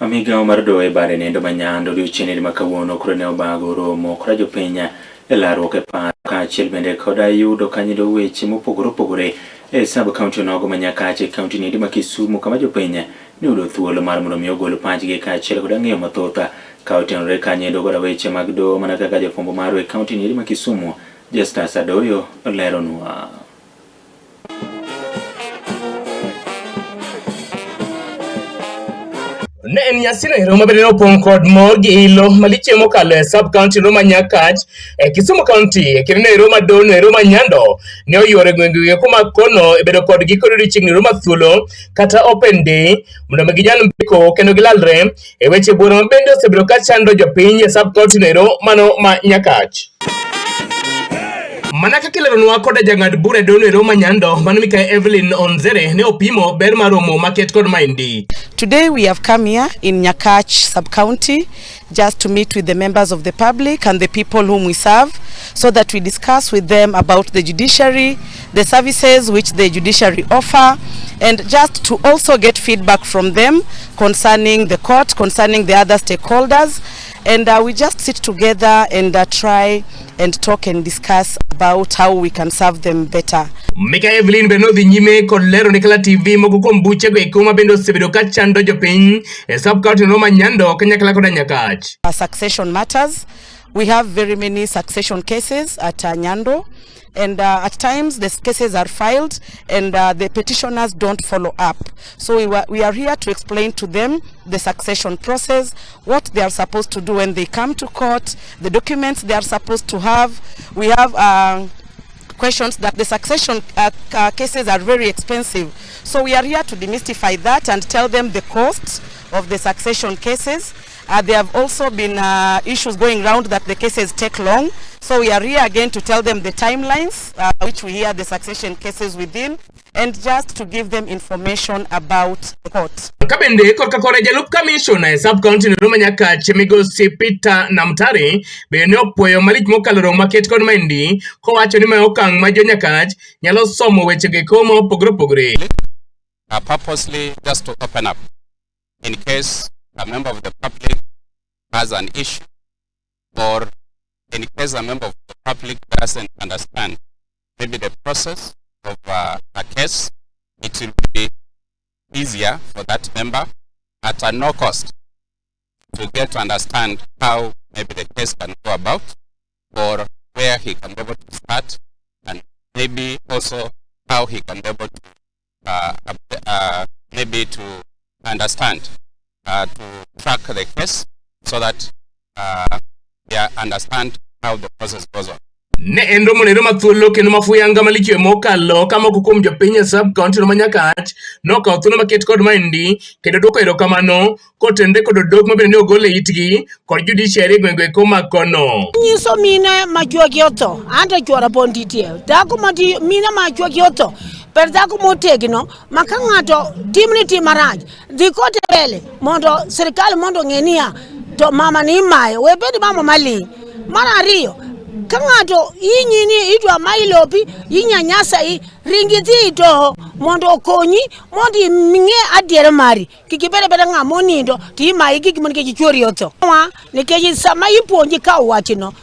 Migawo mar doho e bare nindo ma Nyando odiochieng' ma kawuono koro ne obago romo koda jopiny e larruok e paro kaachiel bende koda yudo kanyido weche mopogore opogore e sub county onogo ma Nyakach e county niendi ma Kisumu kama jopiny ne oyudo thuolo mar mondo mi ogol pachgi kaachiel koda ng'eyo mathoth ka otenore kanyido koda weche mag doho mana kaka jafwambo marwa e county niendi ma Kisumu Justus Adoyo leronwa. Ne en nyasi no ero mabende nopong' kod mor gi ilo malich mokalo e sub county no ma Nyakach e Kisumu County e kinde no ero ma doho no ero ma Nyando ne oyuoro e gwenge eko ma kono e bedo kodgi kod odiochieng' ero ma thuolo kata open day mondo mi ginyal mbeko kendo gilalre e weche buora ma bende osebedo ka chando jopiny e sub county no ero mano ma Nyakach. Mana kaka ileronwa koda jang'ad bura e doho ero ma Nyando mano Mikai Evelyn Onzere ne opimo ber mar romo maket kod maendi. Today we have come here in Nyakach sub-county just to meet with the members of the public and the people whom we serve so that we discuss with them about the judiciary, the services which the judiciary offer, and just to also get feedback from them concerning the court, concerning the other stakeholders. And we just sit together and try and talk and discuss about how we can serve them better. Mika Evelyn bende nodhi nyime kod lero ne Kala TV moko kuom buchego eko ma bende osebedo ka chando jopiny e sub county no ma Nyando kanyakla koda Nyakach. Succession matters. We have very many succession cases at Nyando, and at times the cases are filed and the petitioners don't follow up. So we are here to explain to them the succession process, what they are supposed to do when they come to court, the documents they are supposed to have. We have questions that the succession cases are very expensive. So we are here to demystify that and tell them the cost of the succession cases. There have also been issues going round that the cases take long. So we are here again to tell them the timelines which we hear the succession cases within, and just to give them information about the court. Ka bende korka kore jalup kamishona e sub county no ma Nyakach migosi Peter Namtari bende ne opuoyo malich mokalo romo maket kod maendi kowacho ni mae okang' ma jo Nyakach nyalo somo wechego eko ma opogore opogore. Purposely just to open up in case a member of the public has an issue, or in case a member of the public doesn't understand maybe the process of a case, it will be easier for that member at a no cost to get to understand how maybe the case can go about, or where he can be able to start, and maybe also how he can be able to maybe to understand, to track the case so that they understand how the process goes on. Ne en romo nero mathuolo kendo mafuyanga malich e mokalo ka moko kuom jopiny e sub county no ma Nyakach nokawo thuolo maket kod maendi kendo duoko erokamano kotenore kod odok ma bende ne ogol e itgi kod judiciary e gwenge eko ma kono. Nyiso mine ma chuogi otho, anto chuora pod nitie. Dhako mati mine ma chuogi otho, ber dhako motegno ma ka ng'ato timni tim marach, dhi kote mbele mondo sirikal mondo ong'e niya to mama ni imayo, we bed mama maling'. Mar ariyo, ka ng'ato inyi ni idwa mayi lopi, inyanyasa i, ringi dhi doho mondo okonyi mondo ing'e adiera mari. Kik ibed abeda ng'ama onindo to imayi gik ma nikech chuori otho. Nikech sama ipuonji kawo wachno,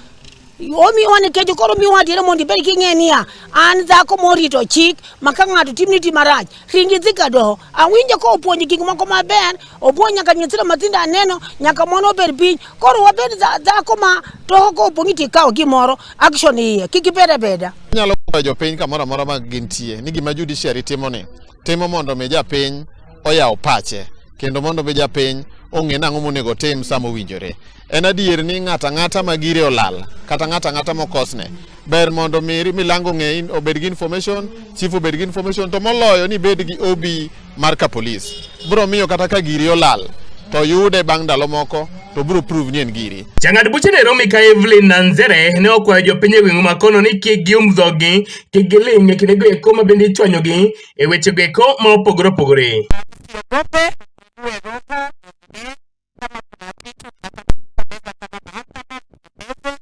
omiwa nikech koro omiwa adiera mondo ibed king'e niya an dhako morito chik ma ka ng'ato timni tim marach, ringi dhi ka doho. Awinjo ka opuonjo gik moko maber, opuonjo nyaka nyithindo matindo aneno, nyaka mon obed piny. Koro wabed dhako ma doho ka opuonji to ikawo gimoro, action iye, kik ibed abeda. Inyalo kwayo jopiny kamoro amora ma gintie ni gima judiciary timo ni, timo mondo mi japiny oyaw pache kendo mondo mi japiny ong'e nang'o monego otim sama owinjore. En adier ni ng'ato ang'ata ma gire olal kata ng'ato ang'ata mokosne, ber mondo mi milango ong'e, obed gi information, chief obed gi information, to moloyo ni ibed gi OB mar ka police. Biro miyo kata ka giri olal to yude bang' ndalo moko to biro prove ni en giri. Jang'ad buche nero Mika Evelyn Nanzere ne okwayo jopiny e gweng' ma kono ni kik gium dhogi, kik giling' e kindego eko ma bende ichwanyogi e wechego eko ma opogore opogore. Usiogope, uwe roho, uongee kama kuna kitu unataka kueleza kama mahakama, ueleze.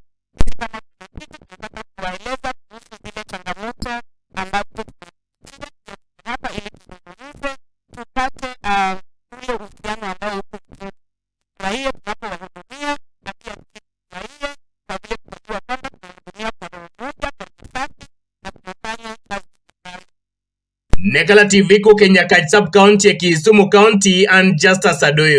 Kama kuna kitu unataka kuwaeleza kuhusu zile changamoto ambazo tunapitia hapa, ili tuzungumze tupate ule uhusiano ambao uko mzuri. Ne Kala TV kowuok e Nyakach Sub County e Kisumu County, an Justus Adoyo.